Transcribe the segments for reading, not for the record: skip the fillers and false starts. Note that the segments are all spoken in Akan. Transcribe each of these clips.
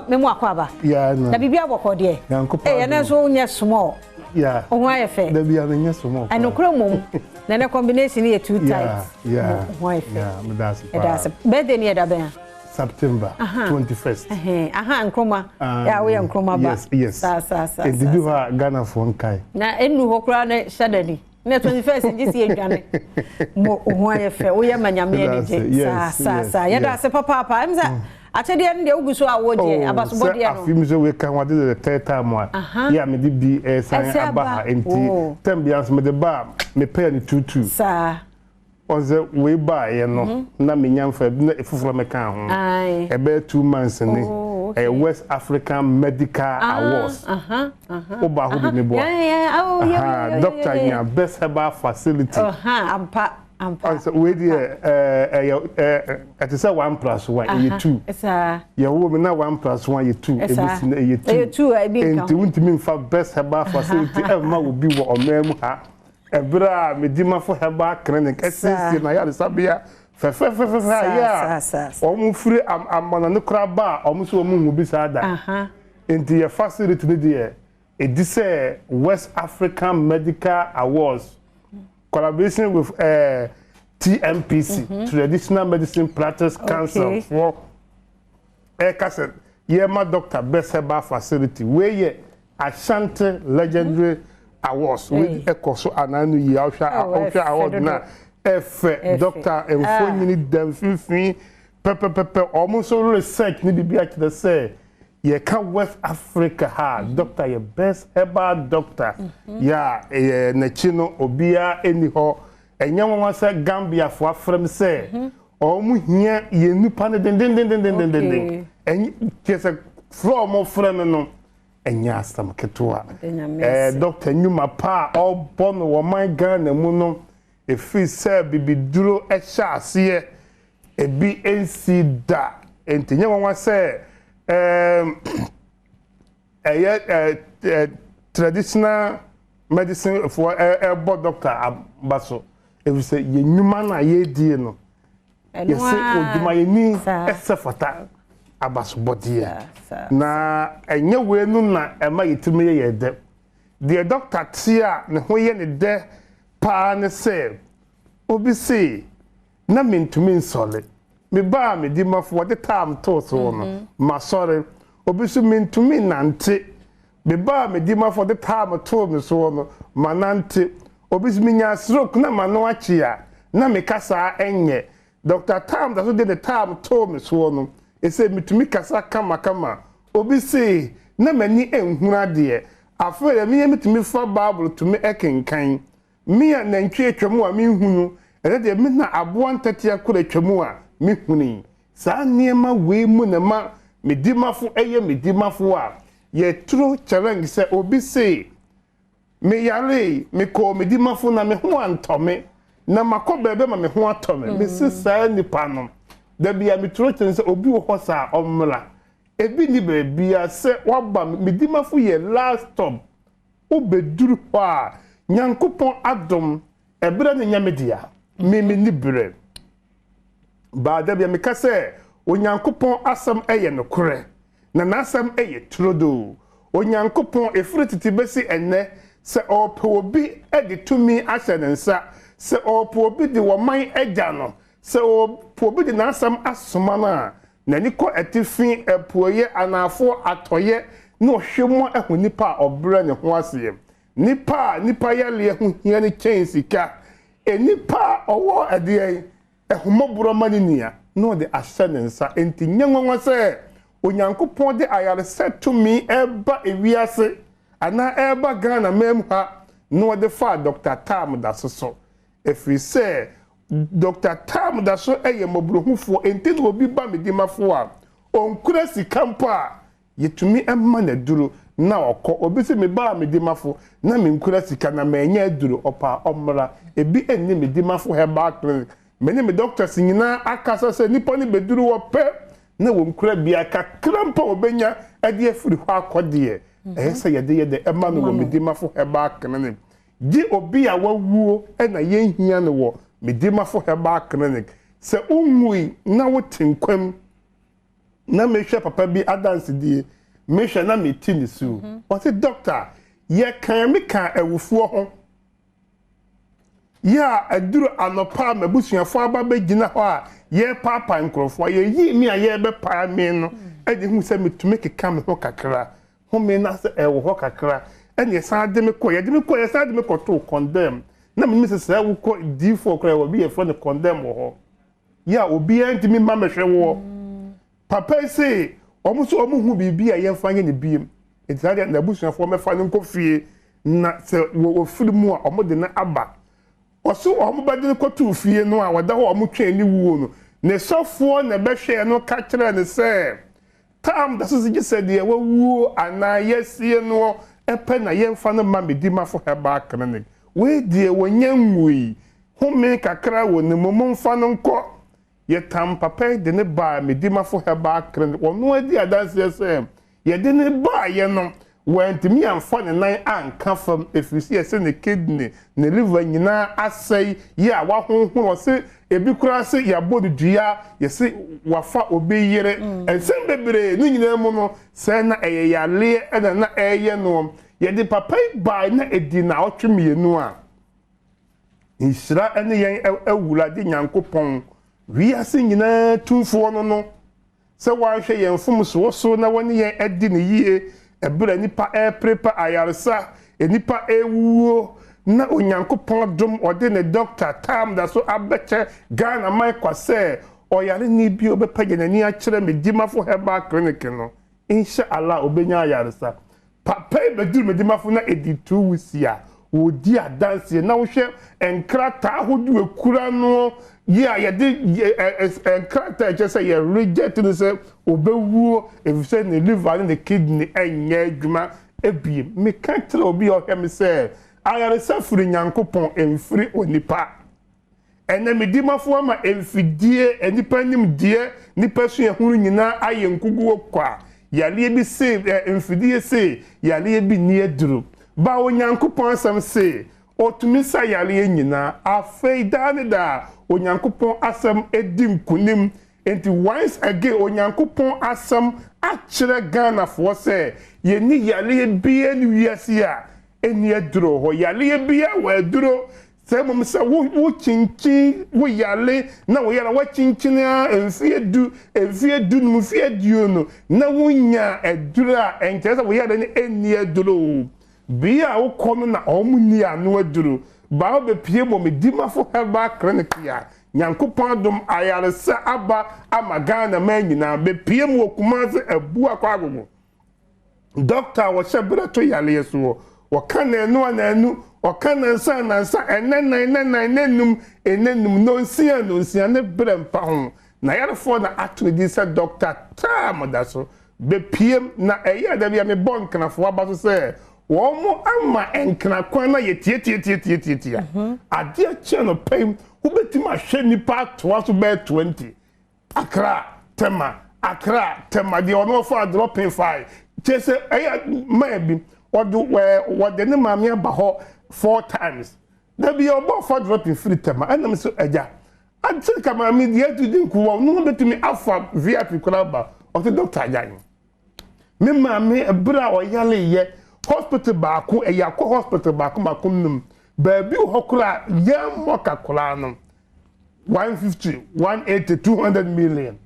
Me mu akɔ aba. Yeah, no. Na biribi abɔkɔ deɛ. Nyankopɔn. Ee, ɛnɛ nso wonyɛ small. Yeah. Wo ho ayɛ fɛ. Da bia menyɛ small. Ɛnokorɛ mmom. Na ɛnɛ combination yɛ too tight. Yeah. Wo ho ayɛ fɛ. Yeah, meda ase paa. Ɛda ase. Birthday ni yɛ da bɛn a? September 21st. Aha, Nkrumah. Yeah, woyɛ Nkrumah ba. Yes. Saa, saa, saa. Ɛdidi hɔ a Ghanafoɔ nkae. Na ɛnnu hɔ koraa ne hyɛ da ni. Na 21st ngye si adwane. Mo ho ayɛ fɛ. Woyɛ ma Nyame ani gye. Saa, saa, saa. Yɛda ase papaapa. Ɛm sɛ akyɛdeɛ no deɛ wogu so a wogye abasobɔdeɛ no. Sɛ afi mi sɛ wei ka ho ade the third time a yɛ a mede bi ɛsan aba ha nti term biara nso mede ba a mepɛɛ no tuutuu. Saa. Ɔsɛ wei baeɛ no na menya mfa bi na foforɔ mɛka ho. Ɛbɛyɛ 2 months ni. Ɛyɛ West African Medical Awards. Woba hɔ bi ne boa. Doctor nya best herbal facility. Ampa ampa. Ɔsɛ wei deɛ ɛyɛ ɛte sɛ 1 plus 1, ɛyɛ two. Yɛwɔ mi na 1 plus 1 yɛ two, ebi si na ɛyɛ two. Ɛyɛ two a ebi nka ho. Nti wuntumi nfa best herbal facility ɛmma obi wɔ ɔman mu ha. Ɛberɛ a Medimafo Herbal Clinic ɛsiesie na ayaresabea fɛfɛɛfɛfɛ a yɛ a wɔn firi amanɔne koraa ba a wɔn nso wɔn hu bi saa da. Nti yɛ facility no deɛ ɛdi sɛ West African Medical Awards, collaboration with TMPC, Traditional Medicine Practice Council foɔ, ɛka sɛ yɛma doctor best herbal facility. Wei yɛ Ashanti Legendary Awards. Wei ɛkɔ so anan no yie. Ahwɛ award na ɛfɛ, doctor mfonyini da mfimfini pɛpɛpɛpɛ. Wɔn nso research ne biribi akyerɛ sɛ yɛka West Africa ha, doctor yɛ best herbal doctor. Yɛ a ɛyɛ n'akyi no obiara ɛni hɔ. Ɛnyɛ wɔn sɛ Gambiafoɔ afrɛm sɛ wɔn hia yɛn nipa no dendendendendenden. Ɛnyɛ kyerɛ sɛ frɛ wɔn frɛ no no ɛnyɛ asɛm ketewa. Doctor nnwuma pa a ɔrebɔ no wɔ man Ghana mu no, ɛfiri sɛ bibiduro ɛhyɛ aseɛ ebi nsi da, nti nyɛ nwanwa sɛ ɛyɛ ɛɛ ɛɛ traditional medicine foɔ ɛbɔ doctor aba so, ɛfiri sɛ yɛn nnwuma no a yɛredie no, yɛsɛ odwumayɛni ɛsɛ fata abasobɔdeɛ. Na ɛnyɛ wei no na ɛma yɛtumi yɛ yɛn dɛ deɛ doctor te a ne ho yɛ ne dɛ paa ne sɛ obi se na mentumi nsɔre, mebaa me dimafo wɔde tam too so no masɔre. Obi so mentumi nante, mebaa me dimafo wɔde tam too me soɔ no manante. Obi so menya stroke na mano akyi a na meka saa ɛnyɛ Dr. Tam da so de ne tam too me soɔ no ɛsɛ metumi kasa kamakama. Obi se na m'ani nhunu adeɛ, afei deɛ meyɛ metumi fa Bible tumi ɛkenkan. Me a nantwi atwa mu a menhunu, ɛnɛ deɛ me na aboa ntɛtea koro atwa mu a mehunu. Saa nneɛma wei mu na ma medimafo ɛyɛ medimafo a yɛturo challenge sɛ obi se meyare, mekɔɔ medimafo na me ho antɔ me, na makɔ baabi ma me ho atɔ me. Mesi saa nipa no dabi a meturo challenge sɛ obi wɔ hɔ saa ɔmmra. Ebi ni baabi a sɛ waba medimafo yɛ last stop, wobɛduru hɔ a Nyankopɔn adom ɛberɛ ne nyɛ me dea meme ni berɛ baada bia meka sɛ Onyankopɔn asɛm ɛyɛ nokorɛ na n'asɛm ɛyɛ turodoo. Onyankopɔn ɛfiri tete bɛsi ɛnnɛ sɛ ɔrepɛ obi de tumi ahyɛ ne nsa, sɛ ɔrepɛ obi de wɔman agya no, sɛ ɔrepɛ obi de n'asɛm asoma no a, n'ani kɔ atifi, apueeɛ, anaafoɔ, atɔeɛ na ɔhwɛ mu ahu nipa a ɔbrɛ ne ho aseɛ, nipa a nipa yareɛ ho hia ne kyɛn sika, nipa a ɔwɔ ɛdeɛ ɛhomɔborɔ ma ne nua na ɔde ahyɛ ne nsa. Nti nyɛ nwanwa sɛ Onyankopɔn de ayaresɛ tumi ɛba ewiase anaa ɛreba Ghana man ha na ɔde fa Dr. Tam da so so, ɛfiri sɛ Dr. Tam da so yɛ mmɔborɔhufoɔ. Nti na obi ba medimafo a ɔnkura sika mpo a yɛtumi ma n'aduro na ɔkɔ. Obi sɛ mebaa medimafo na menkura sika na manya aduro, ɔpa ɔmmra. Ebi nni Medimafo Herbal Clinic. Me ne me doctors nyinaa akasa sɛ nipa no bɛduru wɔ pɛ na wɔnkura bia kakra mpo a wɔbɛnya de afiri hɔ akɔ deɛ ɛyɛ sɛ yɛde yɛ dɛ ɛma no wɔ Medimafo Herbal Clinic. Gye obi a wawuo ɛna yɛnhia no wɔ Medimafo Herbal Clinic. Sɛ wonwui na wote nkwam. Na mehwɛ papa bi adansedie, mehwɛ na meti ne su. Ɔse, "Doctor, yɛkan me ka awufoɔ ho. Yɛ a aduru anɔpa a m'abusuafoɔ aba bɛgyina hɔ a yɛrepaapaa nkurɔfoɔ a yɛyii me a yɛrebɛpaa me no de hu sɛ metumi keka me ho kakra. Home no sɛ ɛwɔ hɔ kakra. Ɛna yɛsan de me kɔ, yɛde me kɔ, yɛsan de me kɔtoo condemn. Na menim sɛ sɛ wokɔ D4 koraa wɔ bi yɛfrɛ no condemn wɔ hɔ. Yɛ a obiara ntumi mma mɛhwɛ woɔ. Papa yi se wɔn nso wɔn hu biribi a yɛmfa nyɛ ne biem. Nti saa deɛ n'abusuafoɔ mɛfa no nkɔ fie na sɛ wɔfiri mu a wɔde no aba. Ɔso wɔn bɛde no kɔtoo fie no a wɔda hɔ a wɔtwɛn ne wuo no, ne sɔfoɔ na ɛbɛhwɛɛ no ka kyerɛɛ no sɛ, Tam da so gye sɛ deɛ wawuo anaa yɛasie noɔ pɛ na yɛmfa no mma Medimafo Herbal Clinic. Wei deɛ wɔnnya nwui, home kakra wɔ ne mu, momfa no nkɔ. Yɛtam papa yi de no baa Medimafo Herbal Clinic. Ɔno ara di adanseɛ sɛ yɛde no baeɛ no, wantumi amfa ne nan anka fam ɛfiri sɛ yɛse ne kidney, ne liver nyinaa asɛe yɛ a wahonhono. Ɔse ebi koraa se yɛabɔ no dua, yɛse wafa obi yere. Nsɛm bebree ne nyinaa mu no, sɛ na ɛyɛ yareɛ ɛna na ɛreyɛ noɔ. Yɛde papa yi baeɛ na ɛdi nnawɔtwe 2 a, nhyira ne yɛn Awurade Nyankopɔn, wiase nyinaa tumfoɔ no, sɛ wɔanhwɛ yɛn mfomsoɔ so na wɔne yɛn adi no yie ɛberɛ a nnipa ɛreperepa ayaresa, nnipa ɛrewuo, na Onyankopɔn dom ɔde ne Dɔkta Tam da so abɛkyɛ Ghana man kwa sɛ ɔyareni bi a ɔbɛpagya n'ani akyerɛ Medimafo Herbal Clinic no, Insha Allah ɔbɛnya ayaresa. Papa yi bɛduru Medimafo na ɛdi 2 weeks a wɔdi adanseɛ na wohwɛ nkrataa ahodoɔ ekura no yi a yɛde nkrataa ɛkyɛ sɛ yɛ reject no sɛ ɔbɛwuo efisɛ ne liver ne ne kidney ɛnyɛ adwuma ebiem. Meka kyerɛ obi a ɔhwɛ me sɛ ayaresa firi Nyankopɔn, mfiri onipa. Ɛnɛ Medimafo ama mfidie, nipa nimdeɛ, nipa suahunu nyinaa ayɛ nkuguo kwa. Yareɛ bi se mfidie se yareɛ bi nni aduro ba, Onyankopɔn asɛm se ɔtumi sa yareɛ nyinaa. Afei daa ne daa Onyankopɔn asɛm edi nkunim. Nti once again Onyankopɔn asɛm akyerɛ Ghanafoɔ sɛ yɛni yareɛ biara ne wiase a ɛni aduro hɔ. Yareɛ biara wɔ aduro, sɛ mmom sɛ wo wo kyinkyin wo yare na wo yare wakyinkyin a mfeɛ 10, mfeɛ 15, mfeɛ 20 na wonya aduro a, ɛnkyerɛ sɛ wo yare no ɛnni aduro o. Bea a wokɔ no na ɔmo nni ano aduro baa wobɛpie mmɔ Medimafo Herbal Clinic a Nyankopɔn adom ayaresa aba ama Ghana man nyinaa bɛpie mu wɔ Kumase Abua kɔ Agogo. Dɔkta a wɔhyɛ berɛ to yareɛ soɔ, wɔka nanu a nanu, ɔka nansa a nansa, ɛnɛ nan nɛ nan, nɛ num ɛnɛ num, nonsia nonsia ne berɛ mpa ho na yarefoɔ na ato ne din sɛ Dɔkta Tam da so bɛpiem. Na ɛyɛ da bi a mebɔ nkrafoɔ aba so sɛ wɔn mo ama nkra kwan na yɛ tiatiatiatiatiatia adeɛ kyɛn no pɛn, wobɛtumi ahwɛ nipa atoa so bɛyɛ 20, Accra Tema, Accra Tema deɛ ɔno ɔfa dropping fae kyerɛ sɛ ɛyɛ maa bi ɔde wɔde ne maame aba hɔ four times. Dabi ɔbɔ ɔfa dropping firi Tema ɛnam so agya ate ka maame deɛ atu di nkuwa ɔno bɛtumi afa VIP koraa ba. Ɔte dɔkta agya me maame ɛberɛ a ɔyare yɛ hospital baako, ɛyɛ akɔ hospital baako baako num baabi wɔ hɔ koraa yɛn mmɔ koraa no 150, 180, 200 million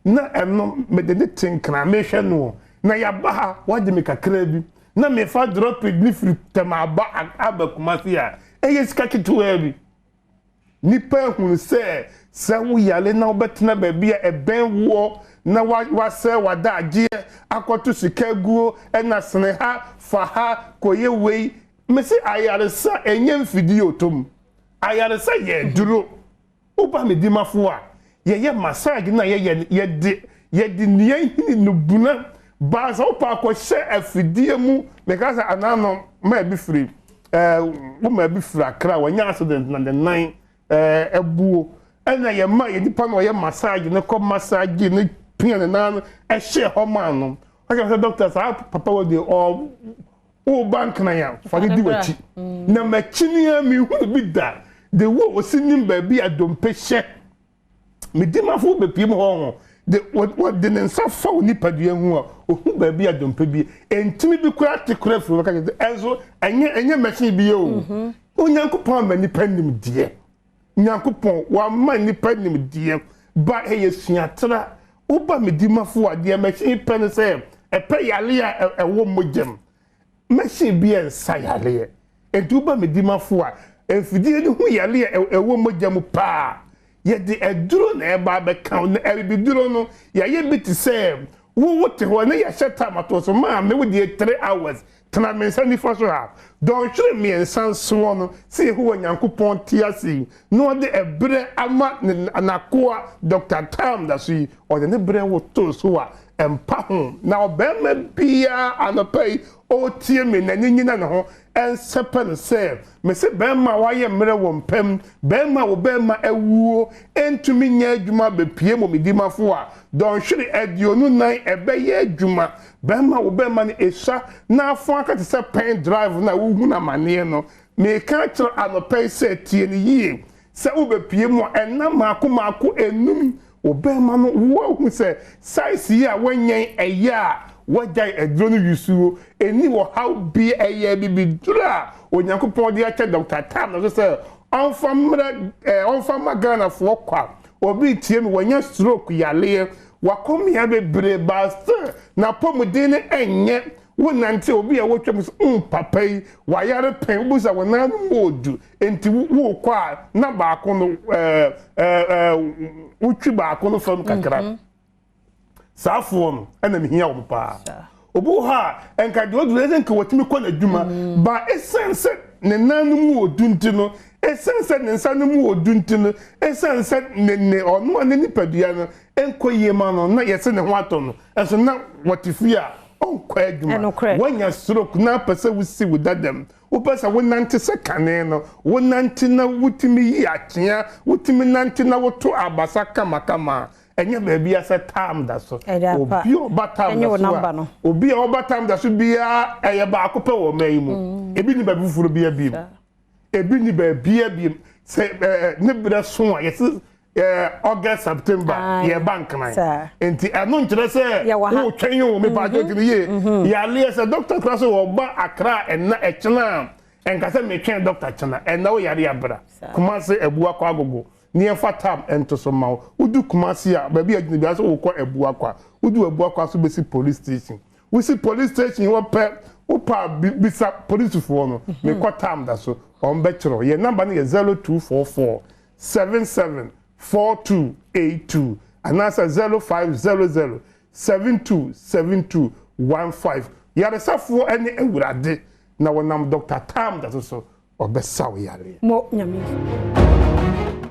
na ɛno mede ne te nkran mehwɛ no na yaba ha wagye me kakra bi na mefa drop ne firi Tɛm aba aba Kumase a ɛyɛ sika ketewaa bi. Nipa ehunu sɛ sɛ woyare na wobɛtena baabi a ɛbɛn woɔ na wasɛ w'adagyeɛ akɔto sika guo ɛna sene ha fa ha kɔyɛ wei. Mesi ayaresa ɛnyɛ mfidie otom, ayaresa yɛ duro. Woba Medimafo a yɛyɛ massage na yɛyɛ yɛde nea hini no buna baasa wopɛ akɔhyɛ afidie mu. Meka sɛ anano maa bi firi wo maa bi firi Akra, wɔnyɛ accident na ne nan ɛbuo ɛna yɛ ma yɛ nipa na ɔyɛ massage ne kɔ massage ne pia ne nan no ɛhyɛ hɔ maa no. Ɔka sɛ, "Doctor, saa papa wɔ deɛ ɔ woba Nkran a fa ne di w'akyi." Na m'akyi ni a mehunu bi da de wo a wɔsi nim baabi a dompe hyɛ Medimafo bɛpie mu hɔ ho. De wɔde ne nsa fa wo nipadua ho a, ohu baabi a dompe bi ntumi bi koraa te koraa firi wɔka kyerɛ sɛ ɛnso ɛnyɛ ɛnyɛ machine bi o. Onyankopɔn ama nipa nimdeɛ. Nyankopɔn wama nipa nimdeɛ ba ɛyɛ suatra. Woba Medimafo a, deɛ machine pɛ no sɛ ɛpɛ yare a ɛwɔ mogyam. Machine bi ɛnsa yareɛ. Nti woba Medimafo a, mfidie no ho yare a ɛwɔ mogya mu paa. Yɛde aduro na ɛba abɛka wo, na abibiduro no yɛayɛ bi te sɛ wo wote hɔ na yɛahyɛ time ato so maame wo deɛ 3 hours tena me nsa nifa so ha, dɔnhwere 3 nsoɔ no sɛ Yehowa Nyankopɔn te ase yi na ɔde ɛberɛ ama ne n'akoa Dr. Tam da so yi, ɔde ne berɛ wo too so a ɛmpa ho. Na ɔbarima biara anɔpa yi ɔretie me, n'ani nyina ne ho ɛnsɛpɛ no sɛ mese bɛrima a wayɛ mmerɛ wɔ mpam, bɛrima a wo bɛrima awuo ɛntumi nyɛ adwuma bɛpie mu Medimafo a, dɔnhwere 24 ɛbɛyɛ adwuma. Bɛrima wo bɛrima no ɛsua na afo aka te sɛ pen drive no a wohu no amanneɛ no, meka kyerɛ anɔpa yi sɛ tie no yie sɛ wobɛpie mu a, ɛna maako maako enum wo bɛrima no woahu sɛ size yi a wɔnyɛn ɛyɛ a wɔagyae aduro no yusuo ɛni wɔ haw bi. Ɛyɛ bibiduro a Onyankopɔn de akyɛ Dr. Tam no so sɛ ɔmfa mmerɛ ɔmfa ma Ghanafoɔ kwa. Obi tie mi, wɔnya stroke yaleɛ, wakɔmia bebree ba still n'apɔmuden no ɛnyɛ. Wonante, obi a wotwa mu sɛ papa yi wayare pɛn, wobusa wɔn nan no mu odu, nti wokɔ a na baako no ɛɛ ɛɛ wotwi baako no fam kakra. Saa afoɔ no ɛna mehia wɔn paa. Obi wɔ hɔ a nka deɛ ɔduru ɛsɛ nka wɔtumi kɔ n'adwuma ba, ɛsiane sɛ ne nan no mu odu nti no, ɛsiane sɛ ne nsa no mu odu nti no, ɛsiane sɛ ne ɔno a ne nipadua no nkɔ yie ma no na yɛsɛ ne ho atɔ no, ɛso na wɔte fie a ɔnkɔ adwuma. Wɔnya stroke na apɛ sɛ wosi wo dadam, wopɛ sɛ wonante sɛ kane no, wonante na wotumi yi akyea, wotumi nante na woto abasa kamakama a, ɛnyɛ baabi a sɛ Tam da so. Obi a ɔba Tam da so a, obi a ɔba Tam da so biara ɛyɛ baako pɛ wɔ ɔman yi mu. Ebi ni baabi foforɔ biara biem, ebi ni baabi biem sɛ ne berɛ so a yɛsɛ August, September yɛba Nkran. Nti ɛno nkyerɛ sɛ wotwɛn o. Mepa atwa ti no yie yaleɛ sɛ doctor kora so wɔba Akra ɛna ɛkyena a, ɛnka sɛ metwɛn doctor kyena. Ɛna wo yare abra Kumase Abuakɔ Agogo ne yɛmfa Tam nto so ma wo. Wodu Kumase a, baabi a gyina bia sɛ wokɔ Abuakɔ a, wodu Abuakɔ so bɛsi police station. Wosi police station hɔ pɛ, wopa bisa polisifoɔ no, mekɔ Tam da so, wɔn bɛkyerɛw. Yɛn number no yɛ 0244 77 4282 anaasɛ 0500 72 72 15. Yaresafoɔ ne Awurade na wɔnam Dr. Tam da so so ɔbɛsa wo yareɛ. Mo Nyame.